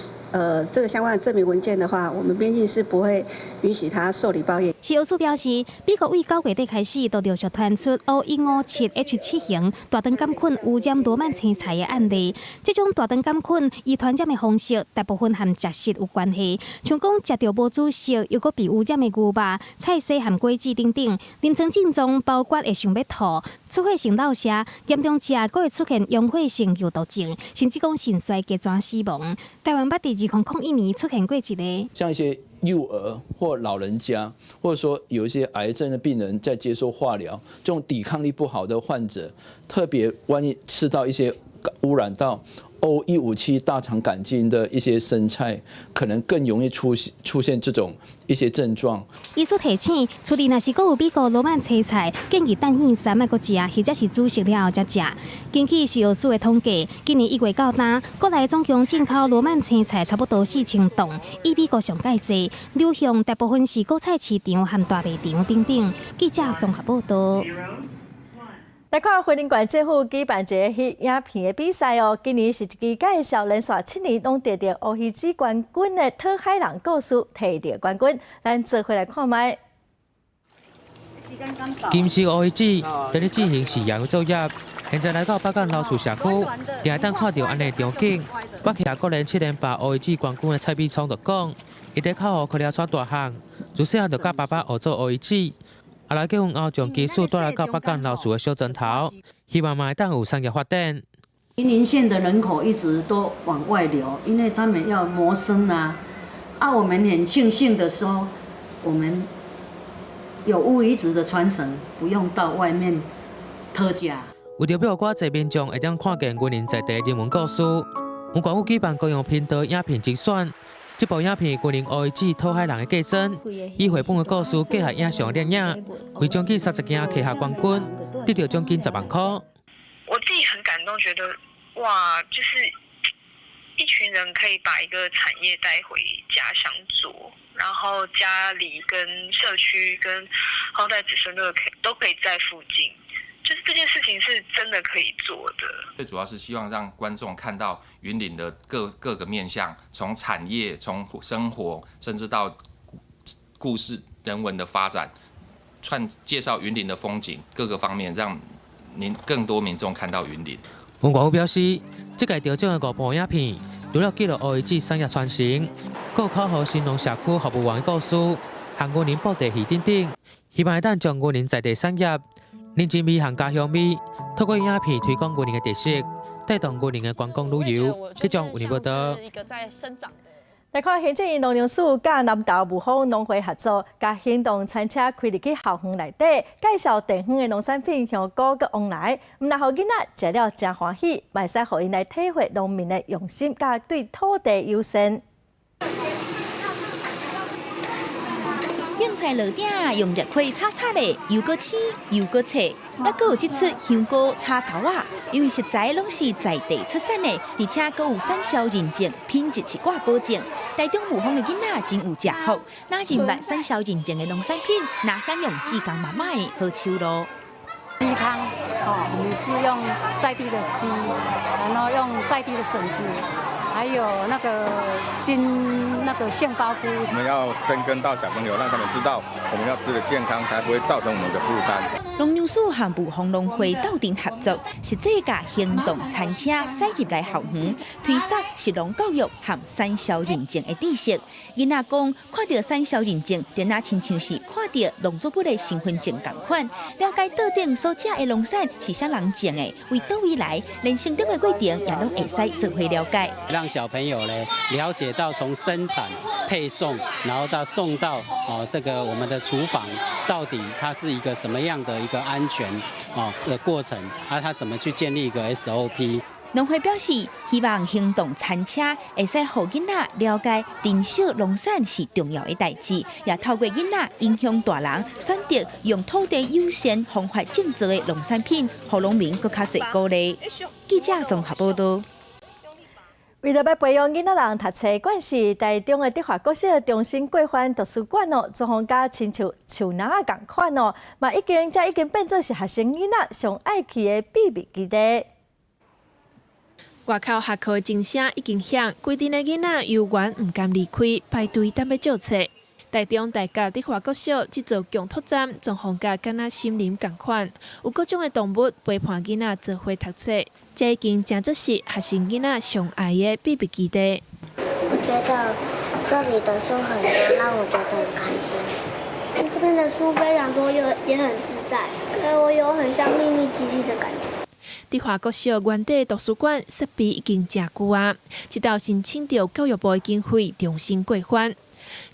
這個相關的證明文件的話，我們邊境是不會允許他受理報驗。食藥署表示，美國為9月底開始，就陸續傳出 O157 H7 型大腸桿菌污染羅曼青菜的案例。這種大腸桿菌伊傳染的方式，大部分和食食有關係，像講食著無煮熟又閣被污染的牛肉、菜絲和果子等等，臨床症狀包括會想欲吐、出血性腹瀉，嚴重者閣會出現溶血性尿毒症，甚至講腎衰竭轉死亡。台灣捌佇2001年出現過一例，像一些幼兒或老人家，或者說有一些癌症的病人在接受化療，這種抵抗力不好的患者，特別萬一吃到一些污染到 O157大腸桿菌的一些生菜，可能更容易出現這種一些症狀。醫師提醒，厝裡若是閣有美國羅曼青菜，建議等歇三莫閣食，或者是煮熟了後才食。根據食藥署的統計，今年1月到今，國內總共進口羅曼青菜差不多4000噸，以美國上蓋濟，流向大部分是果菜市場和大賣場等等。記者綜合報導。來看雲林縣政府舉辦一个翕影片的比賽哦，今年是一支介紹連續7年攏得著烏魚子冠軍的討海人故事提著冠軍，咱做伙來看覓。金色烏魚子佇咧進行飼養作業，現在來到北港老樹社區，定會當看著按呢場景。北客國聯七連霸烏魚子冠軍的蔡美聰就講，伊佇口湖開了帶大漢，自細漢就佮爸爸學做烏魚子，後來結婚後將技術帶來到北港老樹的小莊頭，希望嘛會當有產業發展。雲林縣的人口一直都往外流，因為他們要謀生啊。啊，我們很慶幸的說，我們有烏魚子的傳承，不用到外面討食。為著欲予較濟民眾會當看見雲林在地人文故事，文管府舉辦高雄頻道影片甄選，這部影片雲林烏魚子討海人的過程，以繪本的故事結合影像攝影，為獎金30件拿下冠軍，得到獎金10萬塊。我自己很感動，覺得哇，就是一群人可以把一個產業帶回家鄉做，然後家裡跟社區跟後代子孫都可以在附近，就是這件事情是真的可以做的。最主要是希望讓觀眾看到雲林的各個面向，從產業、從生活，甚至到故事、人文的發展，串介紹雲林的風景各個方面，讓您更多民眾看到雲林。文管府表示，這屆得獎的五部影片，除了記錄烏魚子產業傳承，閣有口號新農社區服務員的故事，和雲林布袋戲等等，希望會當將雲林在地產業、人情味和家鄉味，透過影片推廣雲林的特色，帶動雲林的觀光旅遊。記者雲林報道。來看行政院農糧署佮南投霧峰農會合作，共行動餐車開入去校園內底，介紹地方的農產品香菇佮旺來，毋但予囡仔食了誠歡喜，嘛會使予𪜶來體會農民的用心，佮對土地友善。莴菜落鼎用熱火炒炒咧，又閣鮮又閣脆，猶閣有這齣香菇炒豆仔，因為食材攏是在地出產的，而且閣有產銷認證，品質是掛保證。台中霧峰的囡仔真有食福，若認捌產銷認證的農產品，若享用志工媽媽的好手路。雞湯，哦，我們是用在地的雞，然後用在地的筍子。還有那個金那個杏鮑菇，我們要深耕到小朋友，讓他們知道我們要吃的健康，才不會造成我們的負擔。農糧署和霧峰農會鬥陣合作，實際共行動餐車駛入來校園，推廣食農教育和產銷認證的知識。囡仔講，看著產銷認證，就若親像是看著農作物的身份證仝款，了解桌頂所食的農產是啥人種的，為佗位來，連成長的過程也攏會使做伙了解。讓小朋友呢了解到從生產、配送，然後到送到哦這個我們的廚房，到底它是一個什麼樣的一個安全哦的過程，啊，它怎麼去建立一個 SOP？農會表示，希望行動餐車會使予囡仔了解珍惜農產是重要的代誌，也透過囡仔影響大人，選擇用土地友善方法種植的農產品，予農民閣較濟鼓勵。記者綜合報道。為著欲培養囡仔人讀冊關係，台中的德華國小重新過翻圖書館哦，裝潢佮親像樹林仔仝款哦，嘛已經這已經變做是學生囡仔上愛去的秘密基地。外口下課鐘聲已經響，規陣的囡仔猶原毋甘離開，排隊等欲借冊。台中大甲德華國小這座共托站裝潢甲敢若森林仝款，有各種的動物陪伴囡仔做伙讀冊，這已經成做是學生囡仔上愛的秘密基地。我覺得這裡的書很多，讓我覺得很開心。這邊的書非常多，又也很自在，所以我有很像秘密基地的感覺。德華國小原底圖書館設備已經誠舊啊，直到申請著教育部的經費重新過翻。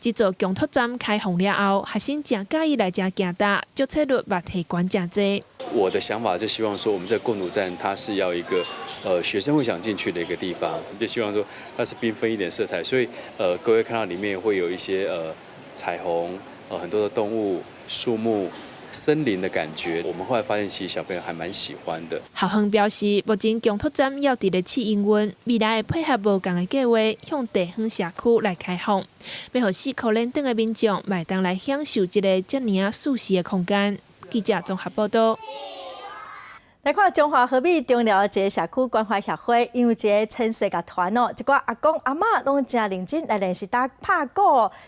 這座共托站開放了後，學生誠佮意來遮行搭，借冊率嘛提懸誠濟。我的想法就希望說，我們這個共讀站它是要一個，學生會想進去的一個地方，就希望說它是繽紛一點色彩，所以，各位看到裡面會有一些，彩虹，很多的動物、樹木。森林的感覺，我們後來發現，其實小朋友還蠻喜歡的。校方表示，目前共托站猶佇咧試營運，未來會配合無仝的計劃，向地方社區來開放，欲予四箍連頂的民眾嘛會當來享受這个遮爾仔舒適的空間。記者綜合報道。來看彰化和美中寮一个社區關懷協會，因為一个千歲樂團哦，一寡阿公阿嬤攏誠認真來練習打拍鼓，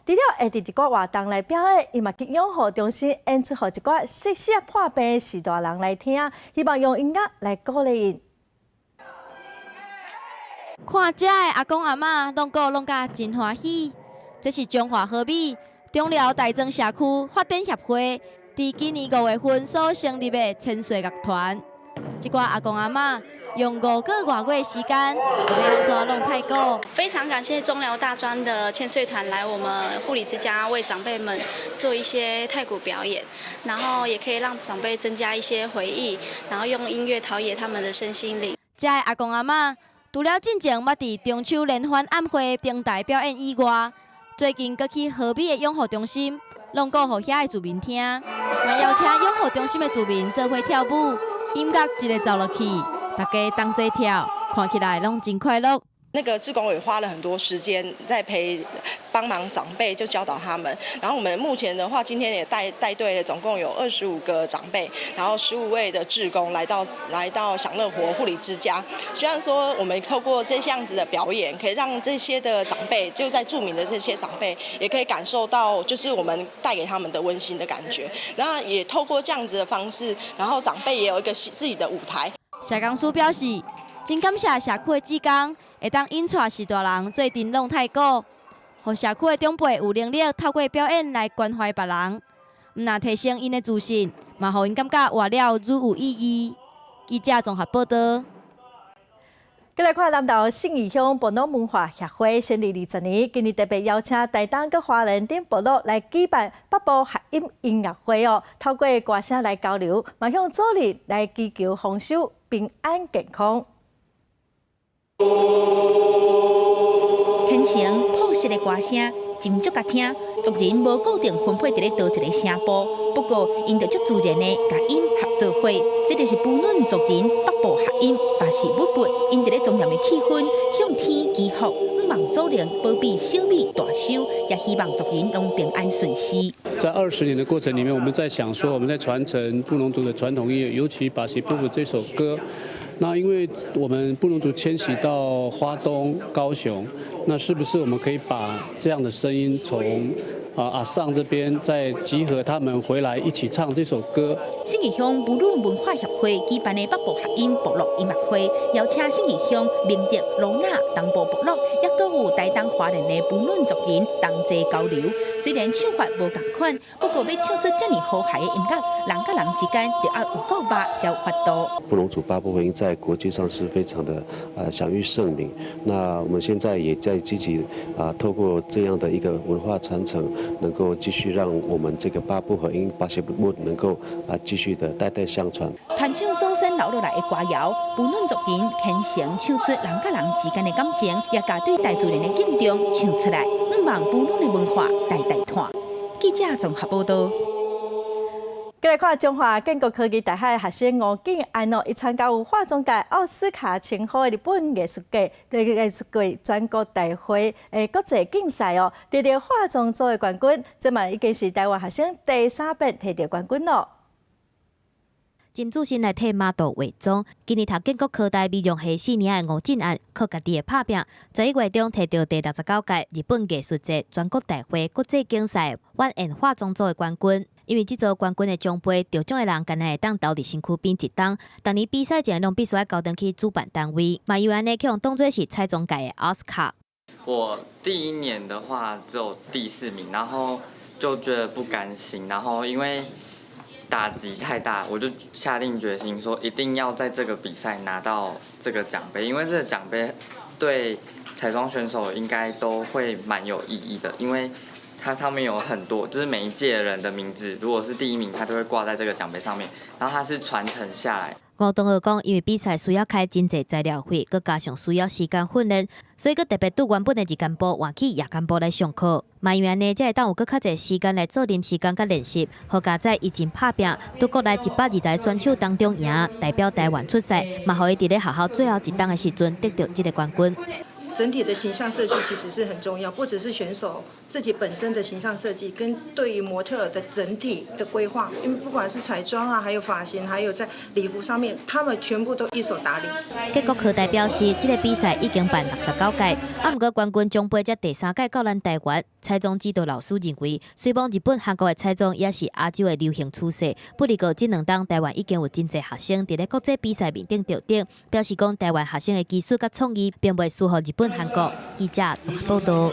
除了會佇一寡活動來表演，伊嘛去養護中心演出，予一寡失智破病的序大人來聽，希望用音樂來鼓勵𪜶。看遮的阿公阿嬤攏鼓攏甲真歡喜，這是彰化和美中寮大莊社區發展協會佇今年5月份所成立的千歲樂團。這寡阿公阿嬤用5個外月時間，欲按怎弄太鼓。非常感謝中寮大專的千歲團來我們護理之家為長輩們做一些太鼓表演，然後也可以讓長輩增加一些回憶，然後用音樂陶冶他們的身心靈。遮的阿公阿嬤除了進前捌佇中秋聯歡晚會登台表演以外，最近閣去和美的養護中心弄鼓予遐的住民聽，嘛邀請養護中心的住民做伙跳舞。音樂一个奏落去，大家同齊跳，看起來攏真快樂。那個志工也花了很多時間在陪幫忙長輩，就教導他們。然後我們目前的話，今天也帶隊了，總共有25個長輩，然後15位的志工來到享樂活護理之家。希望說我們透過這樣子的表演，可以讓這些的長輩，就在住民的這些長輩，也可以感受到就是我們帶給他們的溫馨的感覺。然後也透過這樣子的方式，然後長輩也有一個自己的舞台。社工師表示，真感謝社區的志工會當引帶序大人做陣弄太鼓，予社區的長輩有能力透過表演來關懷別人，毋但提升𪜶的自信，嘛予𪜶感覺活了愈有意義。記者綜合報道。閣來看南投信義鄉布農文化協會成立20年，今年特別邀請台東佮花蓮等部落來舉辦北部合音音樂會哦，透過歌聲來交流，嘛向祖靈來祈求豐收、平安、健康。虔誠樸實的歌聲，斟酌共聽。族人無固定分配佇咧佗一个聲部，不過𪜶就足自然的共音合做伙。這就是布農族人北部合音，巴西舞步，𪜶佇咧莊嚴的氣氛，向天祈福，望祖靈保庇小米大收，也希望族人攏平安順遂。在20年的過程裡面，我們在想說，我們在傳承布農族的傳統音樂，尤其巴西布布這首歌。那因為我們布農族遷徙到花東、高雄，那是不是我們可以把這樣的聲音從阿上這邊再集合他們回來一起唱這首歌？信義鄉布農文化協會舉辦的北部合音部落音樂會，邀請信義鄉明德、羅那東部部落，抑閣有台東花蓮的布農族人同齊交流。雖然唱法無仝款，不過欲唱出遮爾和諧的音樂，人佮人之間著愛有夠肉才有法度。布農族八部合音在國際上是非常的享譽盛名。那我們現在也在積極透過這樣的一個文化傳承，能夠繼續讓我們這個八部合音巴西木能夠繼續的代代相傳。傳唱祖先留落來的歌謠，布農族人虔誠唱出人佮人之間的感情，也共對大自然的敬重唱出來，向望布農的文化代代傳。記者綜合報道。閣來看彰化建國科技大學學生吳景安哦，伊參加有化妝界奧斯卡稱號的日本藝術界藝術界全國大會的國際競賽哦，得著化妝組的冠軍，這嘛已經是台灣學生第三遍提著冠軍囉。真自信來替媽祖化妝。今年讀建國科大美容系4年的吳進安，靠家己的拍拚，11月中提著第69屆日本藝術節全國大會國際競賽晚宴化妝組的冠軍。因為這座冠軍的獎杯，得獎的人干焦會當留佇身軀邊一冬。逐年比賽前，攏必須愛交轉去主辦單位，嘛因為按呢，予人當做是彩妝界的奧斯卡。我第一年的話只有第四名，然後就覺得不甘心，然後因為打擊太大，我就下定決心說一定要在這個比賽拿到這個獎杯，因為這個獎杯對彩妝選手應該都會蠻有意義的，因為它上面有很多，就是每一屆人的名字，如果是第一名，他就會掛在這個獎杯上面，然後它是傳承下來。吳東學講，因為比賽需要開真濟材料費，閣加上需要時間訓練，所以閣特別對原本的日間部換去夜間部來上課。嘛因為按呢，才會當有閣較濟時間來做臨時工佮練習。好佳哉伊真拍拚，佇國內120個選手當中贏，代表台灣出賽，嘛予伊佇咧學校最後一冬的時陣得著這个冠軍。整體的形象設計其實是很重要，不只是選手自己本身的形象設計，跟對於模特兒的整體的規劃，因為不管是彩妝啊，還有髮型，還有在禮服上面，他們全部都一手打理。結果課代表示，這個比賽已經辦69屆，啊，毋過冠軍獎盃才第三屆到咱台灣。彩妝指導老師認為，雖罔日本、韓國的彩妝也是亞洲的流行趨勢，不過這兩冬台灣已經有真濟學生佇咧國際比賽面頂得獎，表示講台灣學生的技術佮創意並袂輸予日本、韓國。記者綜合報道。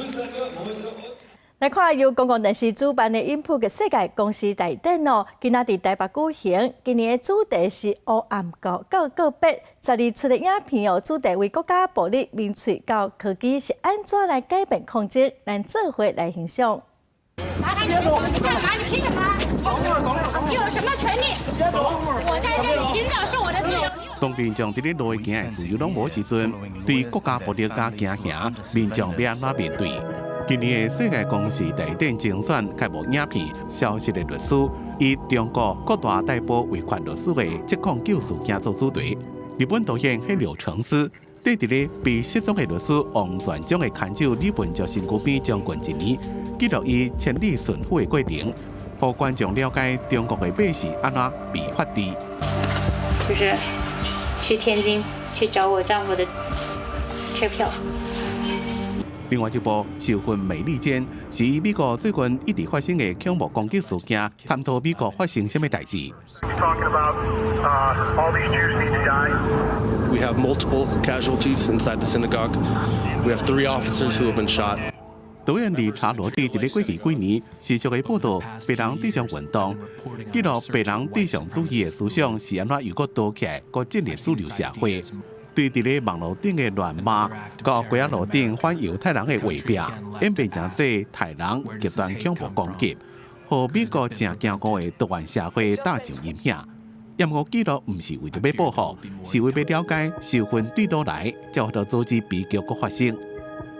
來看由公共電視主辦的 input 世界公視大典哦，今仔佇台北舉行。今年的主題是烏暗到告別。12出的影片哦，主題為國家暴力、民粹到科技是按怎來改變抗爭？咱做伙來欣賞。你幹嘛？你憑什麼？你有什麼權利？我在這裡尋找是我的自由。當民眾佇咧路行的自由攏無時陣，對國家暴力佮驚嚇，民眾欲按怎面對？今年的世界公視大典精選開幕影片《消失的律師》，以中國各大逮捕維權律師的七控九事件做主題。日本導演黑柳徹子，對佇咧被失蹤的律師王全璋的牽手李文足身軀邊將近一年，記錄伊千里尋夫的過程，予觀眾了解中國的百姓按怎被法治。就是去天津去找我丈夫的車票。另外一部《仇恨美利堅》是以美國最近一直發生的恐怖攻擊事件，探討美國發生啥物代誌。 We have multiple casualties inside the synagogue. We have three officers who have been shot. 導演理查羅蒂佇咧過去幾年持續的報導白人至上運動，記錄白人至上主義的思想是按怎又閣多起來，閣進入主流社會。對佇咧網路頂的亂罵，佮街仔路頂反猶太人的畫壁，演變成做刣人極端恐怖攻擊，予美國誠堅固的多元社會打上陰影。毋過記錄毋是為著欲報復，是為欲了解仇恨對佗來，才有法度阻止悲劇閣發生。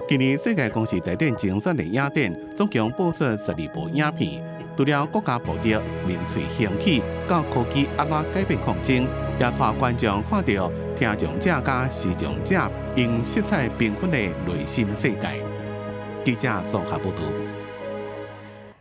今年世界公視大典精選的影展，總共播出12部影片，除了國家暴力、民粹興起，到科技按怎改變抗爭，也帶觀眾看著聽障者佮視障者用色彩繽紛的內心世界。記者綜合報導。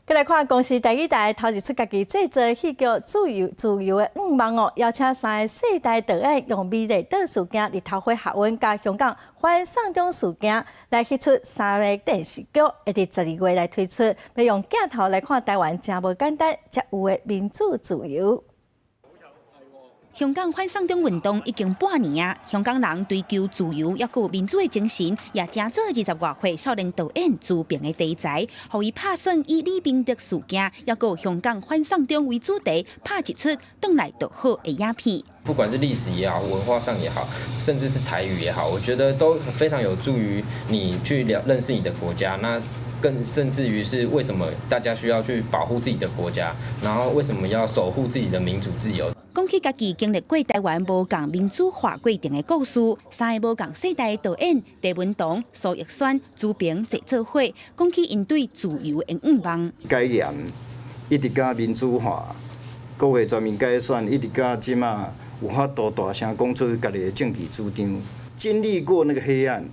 閣來看公視台語台頭一齣家己製作戲劇《自由自由的願望》哦，邀請三个世代導演用美麗島事件、日頭花學運佮香港反送中事件來翕出三个電視劇，會佇12月來推出，欲用鏡頭來看台灣誠無簡單，才有的民主自由。香港反送中運動已經半年啊，香港人追求自由抑閣有民主的精神，也成做20外歲少年導演朱平的題材，予伊拍算以李明哲事件，抑閣有香港反送中為主題，拍一齣轉來就好的影片。不管是歷史也好，文化上也好，甚至是台語也好，我覺得都非常有助於你去了認識你的國家。那更甚至於是為什麼大家需要去保護自己的國家，然後為什麼要守護自己的民主自由？講起家己經歷過台灣無仝民主化過程的故事，三个無仝世代的導演鄭文堂、蘇奕瑄、朱平坐做伙，講起𪜶對自由的願望。解嚴一直到民主化，國會全面改選，一直到這馬有法度大聲講出家己的政治主張，經歷過那個黑暗，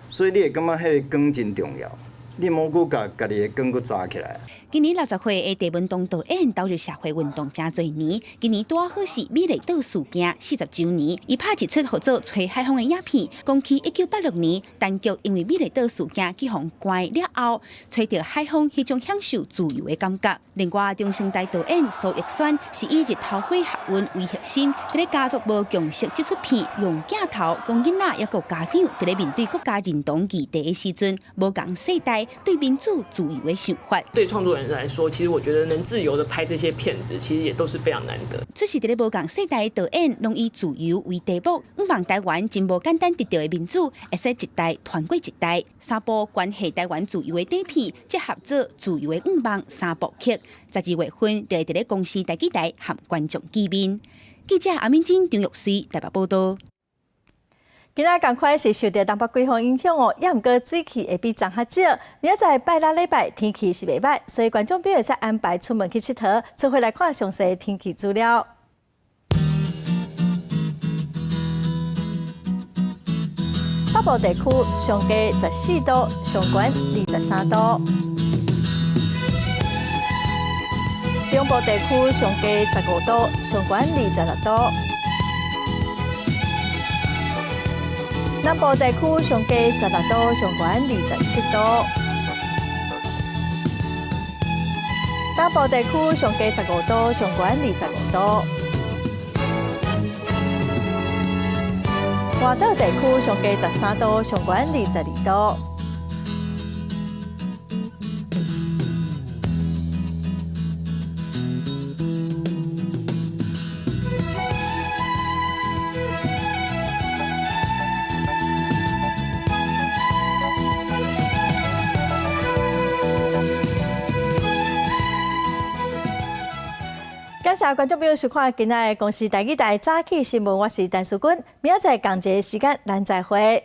所以你會感覺彼个光真重要。你莫閣共家己的光閣紮起來。今年60歲的鄭文堂導演投入社會運動誠濟年，今年拄好是美麗島事件40週年，伊拍一齣號做《吹海風》的影片，講起1986年，陳菊因為美麗島事件去予關了後，吹著海風，彼種享受自由的感覺。另外，中生代導演蘇奕瑄是以日頭花學運為核心，佇咧家族無共識這齣片，用鏡頭講囡仔抑閣家長佇咧面對國家認同議題的時陣，無仝世代對民主自由的想法。對創作人來說，其實我覺得能自由的拍這些片子，其實也都是非常難得。出席佇咧無仝世代的導演，攏以自由為題目，向望台灣真無簡單得著的民主，會使一代傳過一代。三部關係台灣自由的短片，結合做自由的願望三部曲。12月份就會佇咧公視台語台和觀眾見面。記者阿敏珍、張玉水台北報導。今仔仝款是受著東北季風影響哦，抑毋過水汽會比昨較少。明仔載拜六禮拜天氣是袂䆀，所以觀眾朋友會使安排出門去𨑨迌。做伙來看詳細天氣資料。北北部地區上低14度，上懸23度；中部地區上低15度，上懸26度；南部地區上低16度，上懸27度；東部地區上低15度，上懸25度。外島地區上低13度，上懸22度。感謝觀眾朋友收看今仔的公視台語台早起新聞，我是陳淑君，明仔載仝一个時間，咱再會。